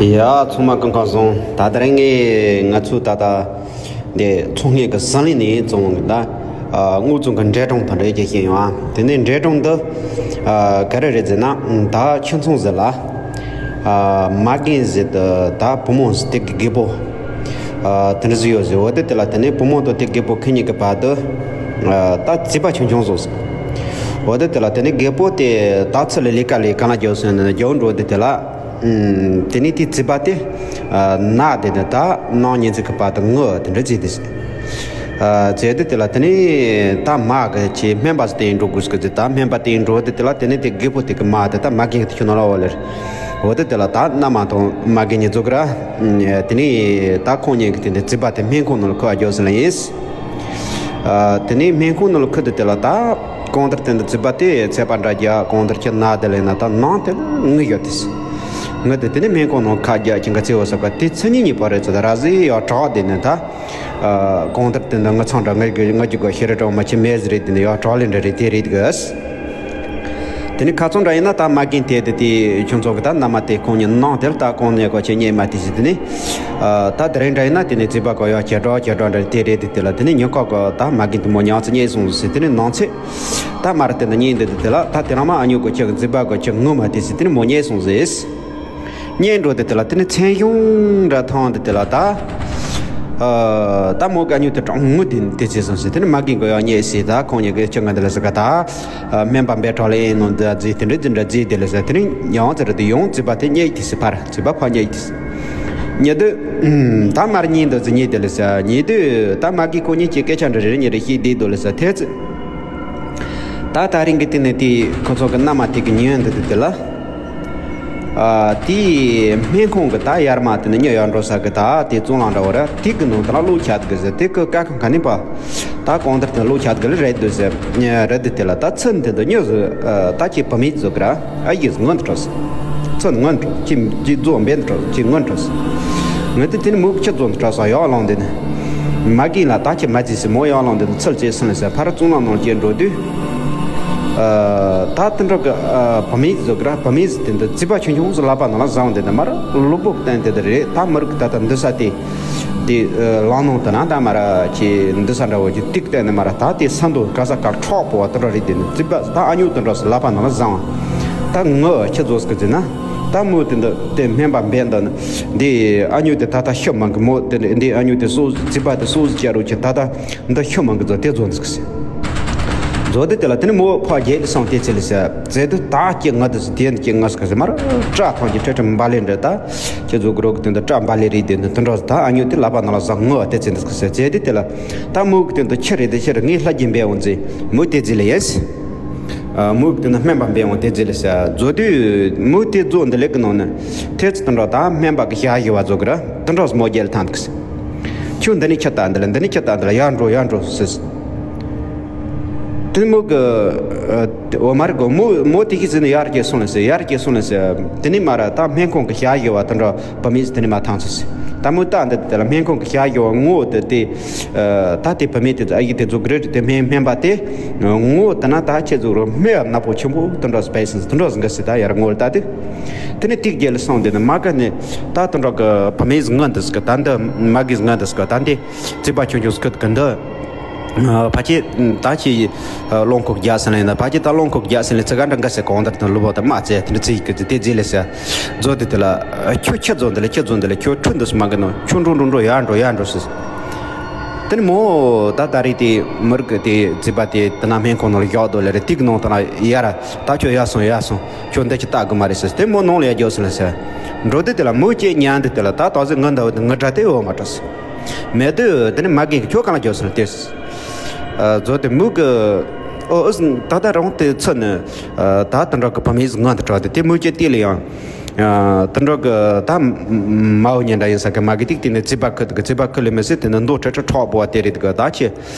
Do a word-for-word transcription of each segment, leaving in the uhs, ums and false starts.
ཡ། ཚང་མ་སྐུ་ཁམས་བཟང་། ད་དེ་རིང་ངས་ང་ཚོའི་ད་ལྟ་འདི་ཚོང་ལས་ཀྱི་ཟིང་ལས་ནས་བཙོང་གི་ད་དངུལ་བཙོང་གི་འབྲས་སྒྲོམ་དང་འབྲེལ་གྱི་ཤེས་ཡོང་ཨ། དེ་ནས་འབྲས་སྒྲོམ་འདི་ག་རེ་རེད་ཟེར་ན། ད་ཁྱིམ་ཚང་ཟེར་ལ་མ་རྒན་ཟེར་དུ་ད་བུ་མོ་ཟེར་དེ་གི་རྒད་པོ་དེ་འདྲ་ཟིག་ཡོད་ཟེར། འོ་དེ་དེ་ལ་དེ་ནས་བུ་མོ་དང་དེ་རྒད་པོ་ཁོ་གཉིས་ཀྱི་བར་དུ་ད་རྩིས་པ་ཆུང་ཆུང་བཟོ་ཟེར། འོ་དེ་དེ་ལ་དེ་ནས་རྒད་པོ་དེ་ད་ཚུར་ལ་ལས་ཀ་ལས་གང་ལ་རྒྱུགས་ཟེར་ནས་རྒྱུགས་འགྲོ་དེ་དེ་ལ། དེ་ནས་དེའི་རྩིས་པ་དེ་ནག་དེ་ནི་ད་ནང་ཉིན་ཚིག་གི་བར་དུ་ངུ་དེ་འདྲ་བྱས་ཏེ། བྱས་ཏེ་དེ་ལ་དེ་ནས་ད་མ་གི་ཆེ་སྨན་པ་སྟེང་འགྲོ་དགོས་ཀྱི་ད་སྨན་པ་སྟེང་འགྲོ་དེ་དེ་ལ་དེ་ནས་དེ་རྒད་པོ་དེ་གི་མ་དེ་ད་མ་རྒན་གི་དེ་ཁྱོད་ནང་ལ་འོ་ལེར། འོ་དེ་དེ་ལ་ད་མནའ་མ་དང་མ་རྒན་གཉིས་འཛུགས་ར། དེ་ནས་ད་ཁོང་གཉིས་ཀྱི་དེ་ནས་རྩིས་པ་དེ་སྨན་ཁང་ནང་ལ་ཁུར་རྒྱུགས་ཟེར་ལ་ཡིན། དེ་ནས་སྨན་ཁང་ནང་ལ་ཁུར་དེ་དེ་ལ་ད། གང་ལྟར་དེ་འདྲ་རྩིས་པ་དེ་ཚད་པ་འདྲ་རྒྱག་གང་ལྟར་ཁྱེད་ན་དེ་ལས་ན་ད་ནང་དེ་ངུ་ཡོད་དེ། ངུ་དེ་དེ་ནས་སྨན་ཁང་ནང་ཁ་རྒྱག་ཅིང་ག་ཚེ་བ་ས་ག་དེ་ཚེ་ཉིན་གཉིས་པ་རེད་ཚོད་ར་ཟི་ཡོ་གྲོགས་དེ་ནས་ད། གང་ལྟར་དེ་འདྲ་ངུ་ཚང་འདྲ་ངུ་གི་ངུ་གི་གོ་ཤེས་རེ་གྲོགས་མ་ཆེ་མེད་ཟི་རེད་དེ་ནས་ཡོ་གྲོགས་ལེན་འདྲ་རེད་དེ་རེད་གི། དེ་ནས་ཁ་ཚང་འདྲ་ཡིན་ན་ད་མ་རྒན་དེ་དེ་དེ་ཁྱོད་ཚོ་གི་ད་མནའ་མ་དེ་ཁོང་གཉིས་ནང་དེར་ད་གང་ནས་གོ་ཆེ་ཉེས་མ་དེ་ཟི་དེ་ནས། ད་དེ་རིང་འདྲ་ཡིན་ན་དེ་ནས་རྩིས་པ་གོ་ཡོ་ཁྱེད་གྲོགས་ཁྱེད་གྲོགས་འདྲ་དེ་རེད་དེ་དེ་ལ་དེ་ནས་ཉོ་ཁོག་གི་ད་མ་རྒན་དེ་མོ་ཉང་ཚེ་ཉེས་སོང་ཟི་དེ་ནས་ནང་ཚེ། ད་མར་དེ་འདི་གཉིས་འདི་དེ་ལ་ད་དེ་རང་མ་ཨ་ཉོ་གོ་ཁྱེད་ཀྱི་རྩིས་པ་གོ་ཁྱེད་ངུ་མ་དེ་ཟི་དེ་ནི་མོ་ཉེས་སོང་ཟེར། ཉེས་འགྲོ་དེ་དེ་ལ་དེ་ནི་མཚན་གཞུང་འདྲ་ཐང་དེ་དེ་ལ་ད། ད་མོ་ག་ཉོ་དེ་གྲོང་ངུ་དེ་དེ་ཟེར་སོང་ཟེར་དེ་ནི་མ་རྒན་གོ་ཡང་ཉེས་ཟེར། ད་ཁོང་གཉིས་ཀྱི་ཁྱེད་ང་འདི་ལ་ཟེར་ག་ད། སྨན་པ་འབད་གྲོགས་ལ་ཡིན་ནོ་འདི་ཟེར་དེ་འདྲ་དེ་འདྲ་ཟེར་དེ་ལ་ཟེར་དེ་ནི་ཡང་ཟེར་དེ་ཡང་རྩིས་པ་དེ་ཉེས་དེ་ཟེར་ཕར་རྩིས་པ་ཕར་ཉེས་དེ་ཟེར། ཉེ་དུས། ད་མར་ཉིན་འདི་ཟེར་ཉེས་དེ་ལ་ཟེར་ཉེ་དུས་ད་མ་རྒན་ཁོ་གཉིས་ཀྱི་སྐད་ཆ་འདྲ་རེ་རེ་ཉེ་རེ་ཤེས་བསྡད་འདུག་ལ་ཟེར་དེ་ཚེ། ད་ད་རིང་གི་དེ་ནས་དེ་ཁོ་ཚོ་གི་མནའ་མ་དེ་གི་ཉིན་འདི་དེ་དེ་ལ། ཨ་དེའི་སྨན་ཁང་གི་ད་ཡར་མ་དེ་ནས་ཉོ་ཡར་འགྲོ་ས་གི་ད་དེ་གཙུག་ལག་འདྲ་བོ་ར་དེ་གི་ནང་དེ་ལ་གློག་ཆགས་གི་ཟེར། དེ་གི་ཀ་ཁང་ག་ནས་པ། ད་གང་ལྟར་དེ་གློག་ཆགས་གི་ལ་རེད་འདུག་ཟེར། རེད་དེ་དེ་ལ་ད་ཚུར་འདི་འདི་ཉོ་ཟེར། ད་ཁྱེད་བུད་མེད་ཟེར་གི་ར། ཨ་ཡིས་ངོ་འདི་འགྲོ་ཟེར། ཚུར་ངོ་འདི་འགྲོ་ཁྱེད་ཀྱི་རྫོང་འབེན་འདི་འགྲོ་ཁྱེད་ངོ་འདི་འགྲོ་ཟེར། ངས་དེ་དེ་ནས་མུ་གི་ཁྱེད་རྫོང་འདི་འགྲོ་ས་ཡོག་ལོང་དེ་ནས། མ་རྒན་ལ་ད་ཁྱེད་མ་བརྩིས་སི་མོ་ཡང་ལོང་དེ་ནས་ཚུར་བཅད་སོང་ལ་ཟེར། ཕར་གཙུག་ལག་ནང་སྐྱེལ་འགྲོ་དུས། ད་དེ་འདྲ་གི་བུད་མེད་ཟེར་གི་ར། བུད་མེད་ཟེར་དེ་འདི་རྩིས་པ་ཆུང་ཆུང་ཟེར་ལག་པ་ནང་ལ་བཟང་དེ་འདི་མར་ལུས་པོ་བསྟན་དེ་འདི་རེད། ད་མི་རིགས་ད་ལྟ་འདི་ས་དེ། དེ་ལང་ནང་དུ་ན་ད་མར་ཁྱེད་འདི་ས་འདྲ་བོ་ཅིག་ཏིག་བསྟན་ནས་མར་ད་དེ་ས་འདུག་ག་ས་ག་འཕྲོག་པོ་བ་དེ་འདྲ་རེད། དེ་ནས་རྩིས་པ་ད་ཨ་ཉུ་དེ་འདྲ་ཟེར་ལག་པ་ནང་ལ་བཟང་བ། ད་ངོ་ཁྱེད་ཚོ་ཟེར་གི་ཟེར་ན། ད་མོ་དེ་འདི་དེ་སྨན་པ་འབད་འདི་འདི་ཨ་ཉུ་དེ་ད་ལྟ་ཤི་མང་གི་མོ་དེ་འདི་ཨ་ཉུ་དེ་སོ་རྩིས་པ་དེ་སོ་སོ་བྱ་རོགས་ཀྱི་ད་ལྟ་འདི་ཤི་མང་གི་ཚོ་དེ་ཚོ་འདི་ཟེར་གི་ཟེར། ཛོ་དེ་དེ་ལ་དེ་ནི་མོ་ཕ་རྒྱལ་དུ་སོང་དེ་ཚེ་ལ་ཟེར་ཛེ་དུ་ད་ཀྱི་ང་དུ་ཟེར་དེ་ནི་ཀྱི་ང་ཟེར་གི་ཟེར་མར་སྐྲ་ཐང་གི་ཁྲེ་ཁྲེ་འབའ་ལེ་འདྲ། ད་ཁྱེད་ཚོ་གི་རོགས་གི་དེ་འདི་སྐྲ་འབའ་ལེ་རེད། དེ་འདི་དེ་འདྲ་ཟེར་ད་ཨ་ཉུ་དེ་ལག་པ་ནང་ལ་ཟ་ངོ་དེ་ཚེ་འདི་ཟེར་གི་ཟེར་ཛེ་དེ་དེ་ལ་ད་མོ་གི་དེ་འདི་ཁྱི་རེད་དེ་ཁྱི་རེད། ངའི་ལྷ་རྒྱུན་འབད་འོང་ཟེར་མོ་དེ་ཟེར་ལ་ཡིན་ཟེར། མོ་གི་དེ་ནི་སྨན་པ་འབད་འོང་དེ་ཟེར་ལ་ཟེར། ཛོ་དུས་མོ་དེ་ཛོ་འདི་ལེགས་གི་ནང་ནི་ཐེ་ཚི་དེ་འདྲ་ད་སྨན་པ་གི་ཞག་ཡོད་བ་ཛོ་གི་ར་དེ་འདྲ་ཟེར་མོ་རྒྱལ་ཐང་འདུག་ཟེར། ཁྱོད་འདི་ནས་ཁྱི་ལྟ་འདི་ལ་འདི་ནས་ཁྱི་ལྟ་འདི་ལ་ཡར་འགྲོ་ཡར་འགྲོ་ཟེར། དེ་མོ་གི་འོ་མ་རེད་གོ། མོ་མོ་དེ་ཤི་ཟིན་ནས་ཡར་སྐྱེལ་སོང་ལ་ཟེར། ཡར་སྐྱེལ་སོང་ལ་ཟེར། དེ་ནས་མར་ད་སྨན་ཁང་གི་ཞག་ཡོད་བ་དེ་འདྲ་བུད་མེད་དེ་ནས་མར་ཐང་ཚོ་ཟེར། ད་མོ་ལྟ་འདི་དེ་ལ་སྨན་ཁང་གི་ཞག་ཡོད་བ་ངོ་དེ་དེ། ད་དེ་བུད་མེད་དེ་ཨ་ཡིག་དེ་ཚོ་གི་རེད་དེ་སྨན་སྨན་པ་དེ། ངོ་དེ་ན་ད་ཁྱེད་ཚོ་རོ་སྨན་ཡ་ནག་པོ་ཆེན་པོ་དེ་འདྲ་སྤེ་སིན་དེ་འདྲ་ཟིན་གི་ཟེར། ད་ཡར་ངོ་ལ་ལྟ་དེ། དེ་ནས་ཏིག་རྒྱལ་ལ་སོང་དེ་ནི་མ་ག་ནས་ད་དེ་འདྲ་གི་བུད་མེད་ངོ་འདི་ཟིག་གི་ད་འདི་མ་གི་ངོ་འདི་ཟིག་གི་ད་འདི་རྩིས་པ་ཆུང་ཆུང་ཟིག་གི་གི་འདི། ཕ་ཁྱེད་ད་ཁྱེད་རླངས་འཁོར་རྒྱག་ཟིན་ལ་ཡིན་ན། ཕ་ཁྱེད་ད་རླངས་འཁོར་རྒྱག་ཟིན་ལ་ཚིག་ག་འདྲ་འགའ་ཟེར་གང་ལྟར་དང་ལུས་པོ་དང་མ་ཚེ་དེ་འདྲ་ཚིག་གི་ཚིག་དེ་རྗེས་ལས་ཟེར། མཛོ་དེ་དེ་ལ་ཁྱོད་ཁྱི་ཚོ་འདི་ལ་ཁྱི་ཚོ་འདི་ལ་ཁྱོད་ཁྲུ་འདི་སུ་མ་གི་ནོ་ཁྱོད་འགྲོ་འགྲོ་འགྲོ་ཡར་འགྲོ་ཡར་འགྲོ་ཟེར། དེ་ནི་མོ་ད་ད་རེས་དེ་མི་རིགས་དེ་རྩིས་པ་དེ་དེ་ན་སྨན་ཁང་ནང་ལ་བཞག་དོ་ལེ་རེ་ཏིག་ནང་དང་ཡར་ད་ཁྱོད་ཡར་སོང་ཡར་སོང་ཁྱོད་འདི་ཁྱི་ལྟ་གི་མ་རེད་ཟེར། དེ་མོ་ནང་ལ་ཡར་རྒྱོབ་ཟེར་ལ་ཟེར། འགྲོ་དུས་དེ་ལ་མོ་ཁྱེད་ཉན་དུས་དེ་ལ་ད་ད་གཟོད་ངུ་འདའ་འུ་དེ་ངུ་དྲག་དེ་འོ་མ་དྲག་ཟེར། མེད་དུས་དེ་ནི་མ་རྒན་གྱིས་ཁྱོད་གང་ལ་རྒྱོབ་ཟེར་ལ་དེ་ཟེར། ཨ་མཛོ་དེ་མོ་གི་ཨོ་ཨོ་ད་ད་རང་དེ་ཚུ་ནི་ཨ་ད་དེ་འདྲ་གི་བུད་མེད་ངུ་འདི་དྲག་དེ་དེ་མོ་ཁྱེད་དེ་ལ་ཡང་། ཨ་དེ་འདྲ་གི་ད་མ་འོ་ཉན་འདྲ་ཡིན་ས་གི་མ་གི་ཏིག་དེ་ནི་རྩིས་པ་ཁུ་དེ་གི་རྩིས་པ་ཁུ་ལས་མི་སྲིད་དེ་ནི་མདོ་ཁྲ་ཁྲ་ཁྲོག་པོ་བ་དེ་རེད་དེ་གི་ད་ཁྱེད་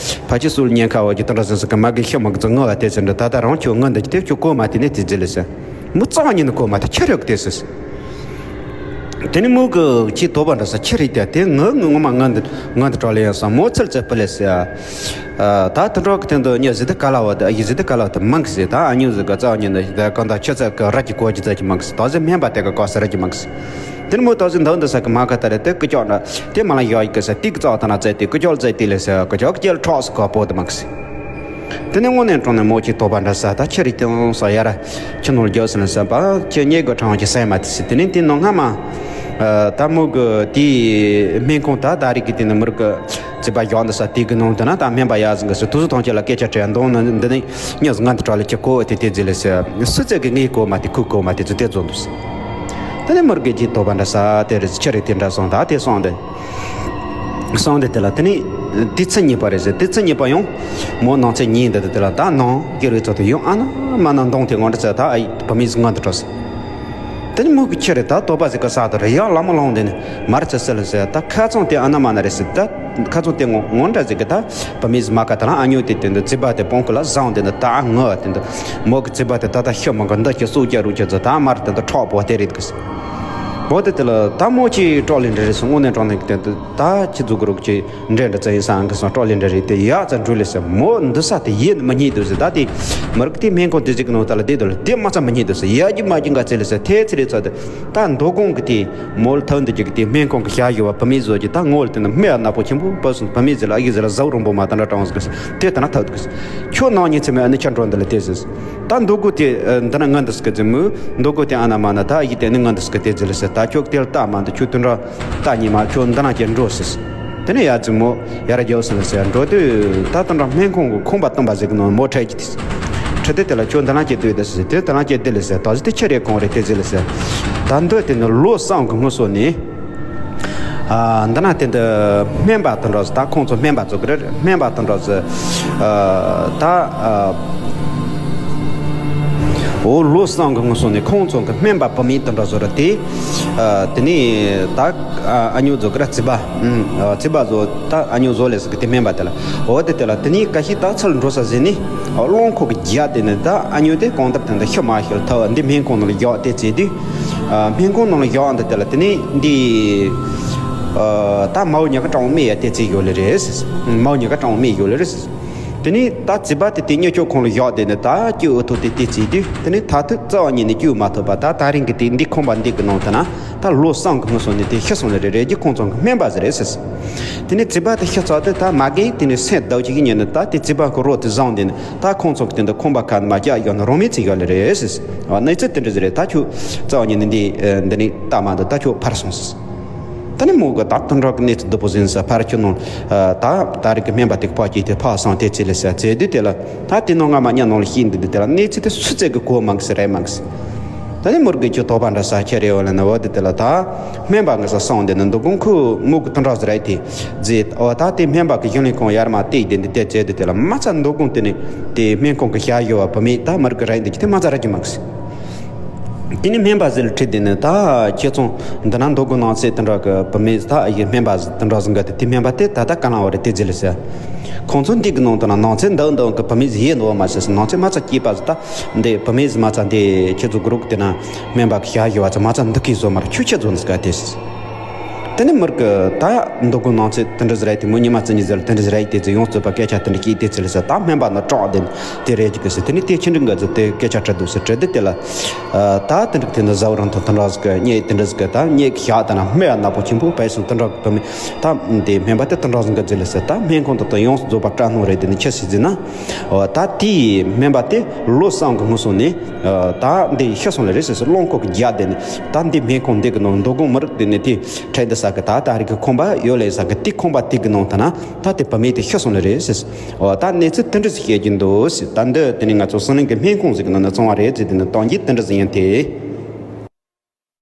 ཕ་ཁྱེད་སུ་ལ་ཉན་ཁ་བ་གི་དེ་འདྲ་ཟིན་ས་གི་མ་གི་ཤི་མ་གི་ཚུ་ངུ་བ་དེ་ཟེར་འདྲ། ད་ད་རང་ཁྱོད་ངུ་འདི་གི་དེ་ཁྱོད་གོ་མ་དེ་ནི་དེ་ཟེར་ལ་ཟེར། མོ་རྩ་བ་ཉིད་ནས་གོ་མ་དེ་ཁྱེད་རེད་གི་དེ་ཟེར། དེ་ནི་མོ་གི་ཁྱེད་དོ་བ་འདྲ་ས་ཁྱེད་རེད་དེ་དེ་ངུ་ངུ་ངོ་མ་ངུ་འདི་ངུ་འདི་དྲག་ལེ་ཡང་ས་མོ་ཚུལ་ཚུལ་སྤུ་ལེ་ཟེར། ཨ་ད་དེ་འདྲ་གི་དེ་འདི་ཉི་ཟི་དི་ག་ལ་བ་དེ་ཨ་ཡི་ཟི་དི་ག་ལ་བ་དེ་མང་གི་ཟེར། ད་ཨ་ཉུ་ཟི་ག་རྩ་བ་ཉིད་ནས་ད་གང་ད་ཁྱོད་ཚ་གི་ར་གི་གོ་གི་ཚ་གི་མང་གི་ཟེར། ད་ཟེར་སྨན་པ་དེ་ག་གོ་ས་ར་གི་མང་གི་ཟེར། དེ་ནི་མོ་ཏོག་ཙམ་འདང་འདི་ས་གི་མ་ག་ཏ་རེ་དེ་ཀུ་ཅོག་འདྲ་དེ་མ་ལ་ཡོད་ཡི་གི་ས་ཏིག་ཙོག་ད་ན་ཙེ་དེ་ཀུ་ཅོག་ཙེ་དེ་ལས་ས་ཀུ་ཅོག་ཀྱེལ་ཁྲོག་སི་གོ་པོ་དེ་མ་གི་སི། དེ་ནས་དངོས་གནས་དྲང་ནས་མོ་གཅིག་དོགས་པ་འདྲ་ས་ད་ཁྱི་རིགས་དེ་ཡང་ས་ཡ་ར་ཁྱི་ནོར་རྒྱག་སི་ན་ས་པ་ཁྱི་ཉེ་གི་གྲང་གི་སེམས་མ་དེ་སི། དེ་ནས་དེ་ནང་སྔ་མ་ད་མོ་གི་དེའི་སྨན་ཁང་ད་ད་རིག་གི་དེ་ནི་མི་རིགས་གི་རྩིས་པ་རྒྱག་འདི་ས་དེ་གི་ནང་དུ་ན་ད་སྨན་པ་ཡག་ཟིན་གི་སི་དུ་སུ་ཐང་ཆེ་ལ་སྐད་ཆ་དྲན་འདོང་ན་འདི་ནི་ཉོ་ང་འདི་གྲོགས་ལ་ཁྱི་གོ་དེ་དེ་ཟི་ལ་སི་སུ་ཙེ་གི་ངའི་གོ་མ་དེ་ཁུ་གོ་མ་དེ་ཚོ་དེ་ཚོ་འདུག་སི། དེ་ནས་མི་རིགས་གི་དོགས་པ་འདྲ་ས་དེ་རེད། ཁྱི་རིགས་དེ་འདྲ་སོང་ད་དེ་སོང་དེ། སོང་དེ་དེ་ལ་དེ་ནི་དེ་ཚེ་གཉིས་པ་རེད་ཟེར། དེ་ཚེ་གཉིས་པ་ཡང་མོ་ནང་ཚེ་ཉིན་འདི་དེ་ལ་ད་ནང་སྐྱེ་རིགས་ཚོ་དེ་ཡང་ཨ་ན་མ་ན་འདོང་དེ་ངོ་འདྲ་ཚེ་ད་ཨ་ཡི་བུ་མེད་ཟིག་ངོ་འདི་འགྲོ་ཟེར། དེ་ནི་མོ་གི་ཁྱི་རེད་ད་དོགས་པ་ཟིག་གི་ས་དོ་རེད། ཡག་ལ་མོ་ལོང་དེ་ནི་མར་ཚེ་སི་ལ་ཟེར། ད་ཁ་ཚང་དེ་ཨ་ན་མ་ན་རེད་ཟེར། ད་ཁ་ཚང་དེ་ངོ་ངོ་འདྲ་ཟིག་གི་ད་བུ་མེད་ཟིག་མ་ག་ད་ལ་ཨ་ཉོ་དེ་དེ་འདི་རྩིས་པ་དེ་པོང་ཁུ་ལ་བཟང་དེ་འདི་ད་ཨ་ངོ་དེ་འདི་མོ་གི་རྩིས་པ་དེ་ད་ད་ཤི་མོ་གི་འདི་ཁྱི་སུ་སྐྱེ་རུ་ཁྱི་ཚོ་ད་མར་དེ་འདི་ཁྲོག་པོ་དེ་རེད་གི་ཟེར། འོ་དེ་དེ་ལ་ད་མོ་ཅི་སྤྲོ་ལེ་འདྲ་རེད་སོང་། དངོས་གནས་དྲང་གནས་ཀྱི་དེ་ད་ཁྱི་ཛུ་གུ་རུག་ཅི་འདྲེ་འདྲ་ཙ་ཡིན་སང་གི་སོང་སྤྲོ་ལེ་འདྲ་རེད། དེ་ཡག་ཙ་འགྲུལ་ལེ་ཟེར། མོ་འདི་ས་དེ་ཡིན་མི་ཉེས་འདུག་ཟེར། ད་དེ་མི་རིགས་དེ་སྨན་ཁང་དེ་ཟིག་གི་ནང་ད་ལ་བསྡད་འདུག་ལ་དེ་མ་ཙ་མི་ཉེས་འདུག་ཟེར། ཡག་གི་མ་གི་འགའ་ཚེ་ལེ་ཟེར། ཐེ་ཚེ་རེ་ཚ་དེ་ད་མདོ་དགོང་གི་དེ་མོ་ལ་ཐོན་འདུག་གི་དེ་སྨན་ཁང་གི་ཞག་ཡོད་བ་བུ་མེད་བཟོ་གི་ད་ངོ་ལ་དེ་ནི་སྨན་ནག་པོ་ཆེན་པོ་བབས་སོང་། བུ་མེད་ཟེར་ལ་ཨ་གི་ཟེར་ལ་ཟའུ་རིང་པོ་མ་ད་འདྲ་གྲོང་ཟིག་གི་དེ་ད་ན་ཐག་གི་ཁྱོད་ནང་ཉིན་ཚེ་མེད་ཨ་ནི་ཁྱོད་འགྲོ་འདི་ལ་དེ་ཟེར། ད་མདོ་དགོང་དེ་འདི་ན་ང་འདི་སྐད་ཅིག་མོ་མདོ་དགོང་དེ་ཨ་ན་མ་ན་ད་ཡིད་དེ་ནི་ང་འདི་སྐད་དེ་ཟེར་ལ་ཟེར། ད་ཁྱོད་དེ་ལ་ལྟ་མ་འདི་ཁྱོད་དུ་འདྲ་ལྟ་ཉི་མ་ཁྱོད་འདི་ན་ཁྱེད་འགྲོ་ཟེར། དེ་ནས་ཡ་ཙི་མོ་ཡར་རྒྱབ་ཟེར་ལ་ཟེར། འགྲོ་དུས་ད་དུ་འདྲ་སྨན་ཁང་གི་ཁང་པ་སྟོན་པ་ཟེར་གི་ནོ་མོ་ཁྲལ་གྱི་དེ་ཁྲི་དེ་དེ་ལ་ཁྱོད་འདི་ན་ཁྱེད་དུས་དེ་ཟེར། དེ་དེ་ན་ཁྱེད་དེ་ལ་ཟེར། ད་ཟེར་དེ་ཁྱེད་རེ་གང་རེ་དེ་ཟེར་ལ་ཟེར། ད་འདོད་དེ་ནི་ལོ་གསུམ་གི་སྔོན་སོ་ནས། ཨ། འདི་ན་དེ་འདི་སྨན་པ་དུ་འགྲོ་ཟེར། ད་ཁོང་ཚོ་སྨན་པ་ཚོ་གི་རེད། སྨན་པ་དུ་འགྲོ་ཟེར། ཨ། ད་ཨ། འོ་ལོ་གསུམ་གི་སྔོན་སོང་ནས་ཁོང་ཚོ་གི་སྨན་པ་བུ་མེད་དུ་འགྲོ་ཟེར་རེད་དེ། ཨ། དེ་ནས་ད་ཨ་ཨ་ཉོ་ཚོ་གི་ར་རྩིས་པ། ཨུམ། ཨ། རྩིས་པ་ཚོ་ད་ཨ་ཉོ་བཟོ་ལས་ཟེར་གི་དེ་སྨན་པ་དེ་ལ། འོ་དེ་དེ་ལ་དེ་ནས་ཀ་ཤི་ད་ཚུར་འགྲོ་ས་ཟེར་ནས་ཨ་རླངས་འཁོར་གི་རྒྱབ་དེ་ནས་ད་ཨ་ཉོ་དེ་གང་ལྟར་དེ་འདི་ཤི་མ་ཤི་ལ་ཐལ་བ་འདི་སྨན་ཁང་ནང་ལ་རྒྱག་དེ་བྱས་དུས། ཨ། སྨན་ཁང་ནང་ལ་བཞག་འདི་དེ་ལ་དེ་ནས་འདི། ཨ། ད་མའོ་ཉི་ག་གྲོང་མི་ཡ་དེ་ཚེ་ཡོད་ལེ་རེད། མའོ་ཉི་ག་གྲོང་མི་ཡོད་ལེ་རེད། དེ་ནས་ད་རྩིས་པ་དེ་དེ་ཉེ་ཆོག་ཁོང་ལ་བཞག་དེ་ནས་ད་སྐྱེ་འུ་ཐུག་དེ་དེ་ཚེ་དུས་དེ་ནས་ད་ཐུག་རྩ་བ་ཉིད་ནས་སྐྱེ་མ་ཐུབ་པ། ད་ད་རིང་གི་དེ་འདི་ཁང་པ་འདི་གི་ནང་དུ་ན་ད་ལོ་གསུམ་གི་སྔོན་སོང་ནས་དེ་ཤི་སོང་ལེ་རེད། རེད་ཀྱི་ཁོང་ཚོ་གི་སྨན་པ་ཟེར་རེད་ཟེར། དེ་ནས་རྩིས་པ་དེ་ཤི་ཚར་དུས་ད་མ་རྒན་དེ་ནས་སེམས་སྡུག་ཅིག་གི་ཉིན་ནས་ད་དེ་རྩིས་པ་གི་རོ་དེ་བཟང་དེ་ནས། ད་ཁོང་ཚོ་གི་དེ་འདི་ཁང་པ་ཁ་མ་རྒྱག་ཡོད་ན་རང་མེད་ཚེ་ཡོད་ལེ་རེད་ཟེར། ཨ། གནས་ཚུལ་དེ་འདྲ་ཟེར་རེད། ད་ཁྱོད་རྩ་བ་ཉིད་ནས་འདི་འདི་ནས་ལྟ་མ་འདུག་ད་ཁྱོད་ཕར་སོང་ཟེར། ད་ནི་མོ་གི་ད་དུ་འགྲོ་གི་གནས་ཚུལ་སྡུག་པོ་ཟིན་ཟེར། ཕར་ཁྱོད་ནང་ད་ད་རིག་གི་སྨན་པ་དེ་གི་ཕ་སྐྱེས་དེ་ཕ་སང་དེ་ཚེ་ལེ་ཟེར་ཚེ་དུས་དེ་ལ་ད་དེ་ནང་ང་མ་ཉ་ནང་ལ་ཤི་འདི་འདི་དེ་ལ་གནས་ཚུལ་དེ་སུ་ཚེ་གི་གོ་མང་གི་ཟེར་རེད་མང་གི་ཟེར། ད་ནི་མོར་གི་ཁྱོད་དོགས་པ་འདྲ་ས་ཁྱེད་རེ་བ་ལ་ན་བ་དེ་དེ་ལ་ད་སྨན་པ་ང་ས་སང་དེ་ནི་འདུག་གོང་ཁུ་མོ་གི་དུ་འགྲོ་ཟེར་རེད་དེ། རྫས། འོ་ད་དེ་སྨན་པ་གི་གཞུང་ལས་ཁོང་ཡར་མ་བལྟས་དེ་འདི་དེ་བྱས་དེ་དེ་ལ་མ་ཚ་མདོ་དགོང་དེ་ནས་དེ་སྨན་ཁང་གི་ཞག་ཡོད་བ་བུ་མེད་ད་མར་གི་རེད་འདི་ཅི་དེ་མ་ཚ་ར་གི་མ་གི་ཟེར། དེ་ནས་སྨན་པ་ཟེར་ལ་ཁྲིད་དེ་ནས་ད་ཁྱེད་ཚོ་འདི་ན་མདོ་དགོང་ནང་ཚེ་དེ་འདྲ་གི་བུ་མེད་ད་ཡི་སྨན་པ་ཟེར་དེ་འདྲ་ཟིན་གི་དེ་དེ་སྨན་པ་དེ་ད་ད་ག་ལང་བ་རེད་དེ་ཟེར་ལ་ཟེར། ཁོང་ཚོ་འདི་གི་ནང་དུ་ན་ནང་ཚེ་འདི་འདི་གི་བུ་མེད་ཟེར་ཡེ་འདུག་བ་མ་ཟེར་ཟེར། ནང་ཚེ་མ་ཚ་སྐྱེས་པ་ཟེར་ད་འདི་བུ་མེད་ཟེར་མ་ཚ་འདི་ཁྱེད་ཚོ་གི་རུག་དེ་ན་སྨན་པ་གི་ཞག་ཡོད་བ་ཚ་མ་ཚ་འདི་གི་བཟོ་མ་ར་ཁྱོད་ཁྱེད་ཚོ་འདི་ག་དེ་ཟེར། དེ་ནས་མིར་གི་ད་མདོ་དགོང་ནང་ཚེ་དེ་འདྲ་ཟེར་རེད་དེ་མོ་ཉི་མ་ཙི་ཉི་ཟེར་དེ་འདྲ་ཟེར་རེད་དེ་ཚེ་ཡོངས་རྫོགས་པ་སྐད་ཆ་དེ་འདྲ་སྐྱིད་དེ་ཚེ་ལ་ཟེར། ད་སྨན་པ་ན་དྲག་དེ་དེ་རེད་ཀྱི་ཟེར། དེ་ནས་དེ་ཁྱི་འདྲ་འགའ་ཚོ་དེ་སྐད་ཆ་དྲི་འདུག་ཟེར། དྲི་དེ་དེ་ལ་ད་དེ་འདྲ་དེ་འདྲ་ཟ་བ་རང་ཐོག་དེ་འདྲ་ཟིག་གི་གཉེད་དེ་འདྲ་ཟིག་གི་ད་གཉེད་ཀྱི་ཞག་ད་ན་སྨན་པ་ནག་པོ་ཆེན་པོ་བས་སོང་དེ་འདྲ་གི་བུ་མེད་ད་དེ་སྨན་པ་དེ་དེ་འདྲ་ཟིག་གི་ཟེར་ལ་ཟེར། ད་སྨན་ཁང་དེ་དེ་ཡོངས་རྫོགས་པ་དྲག་ནོ་རེད། དེ་ནས་ཁྱི་ཟེར་ཟེར་ན། ད་དེའི་སྨན་པ་དེ་ལོ་གསུམ་གི་སྔོན་སོང་ནས་ད་འདི་ཤི་སོང་ལེ་རེད་ཟེར་ཟེར། རླངས་འཁོར་གི་རྒྱབ་དེ་ནས་ད་འདི་སྨན་ཁང་འདི་གི་ནང་མདོ་དགོང་མི་རིགས་དེ་ནས་དེ་ཁྲལ་འདི་ས་གི་ད་ད་རིག་གི་ཁང་པ་ཡོད་ལེ་ས་གི་དེ་ཁང་པ་དེ་གི་ནང་ད་ན་ད་དེ་བུ་མེད་དེ་ཤི་སོང་ལེ་རེད་ཟེར། འོ་ད་གནས་ཚུལ་དེ་འདྲ་ཞིག་བཤད་ཀྱི་འདུག་ཟེར། ད་འདི་དེ་ནས་ང་ཚོ་སང་ལིང་གི་སྨན་ཁང་ཟིག་གི་ནང་ནས་བཙོང་བ་རེད་ཟེར། དེ་ནས་གཏམ་རྒྱུད་དེ་འདྲ་ཟིག་ཡིན་ཏེ།